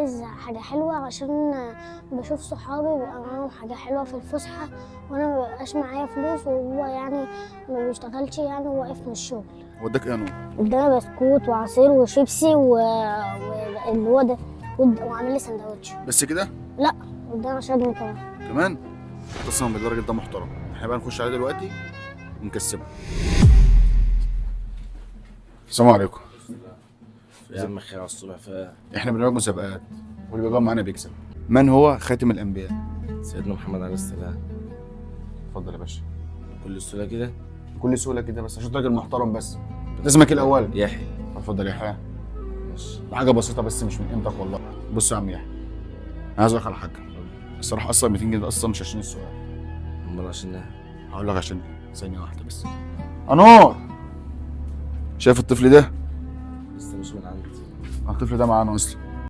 عايز حاجة حلوة عشان بشوف صحابي بيبقى معاهم حاجة حلوة في الفسحة، وانا ما بيبقاش معايا فلوس، وهو يعني ما بيشتغلش يعني وواقف من الشغل. هو اداك ايه يا نور؟ ادانا بسكوت وعصير وشيبسي واللي هو ده وعامل لي سندوتش. بس كده؟ لا، وادانا 10 جنيه كمان. كمان؟ قسما بالله الراجل ده محترم. احنا بقى نخش عليه دلوقتي ونكسبه. السلام عليكم. يا عم خير على الصبح. احنا بنعمل مسابقات واللي بيجاوب معانا بيكسب. من هو خاتم الانبياء؟ سيدنا محمد عليه السلام. اتفضل يا باشا. بكل سهولة كده. بكل سهولة كده، بس عشان راجل محترم. بس اسمك الاول؟ يحيى. اتفضل يا يحيى. ماشي. حاجة بسيطة بس مش من قيمتك والله. بص يا عم يحيى، انا عايز اقول لك على حاجة الصراحة. اصلا 200 جنيه اصلا مش عشان السؤال. امال عشان ايه؟ هقول لك عشان ايه، ثانية واحدة بس. انور، شايف الطفل ده؟ لسه مش من عندي. الطفل ده معانا اصلا.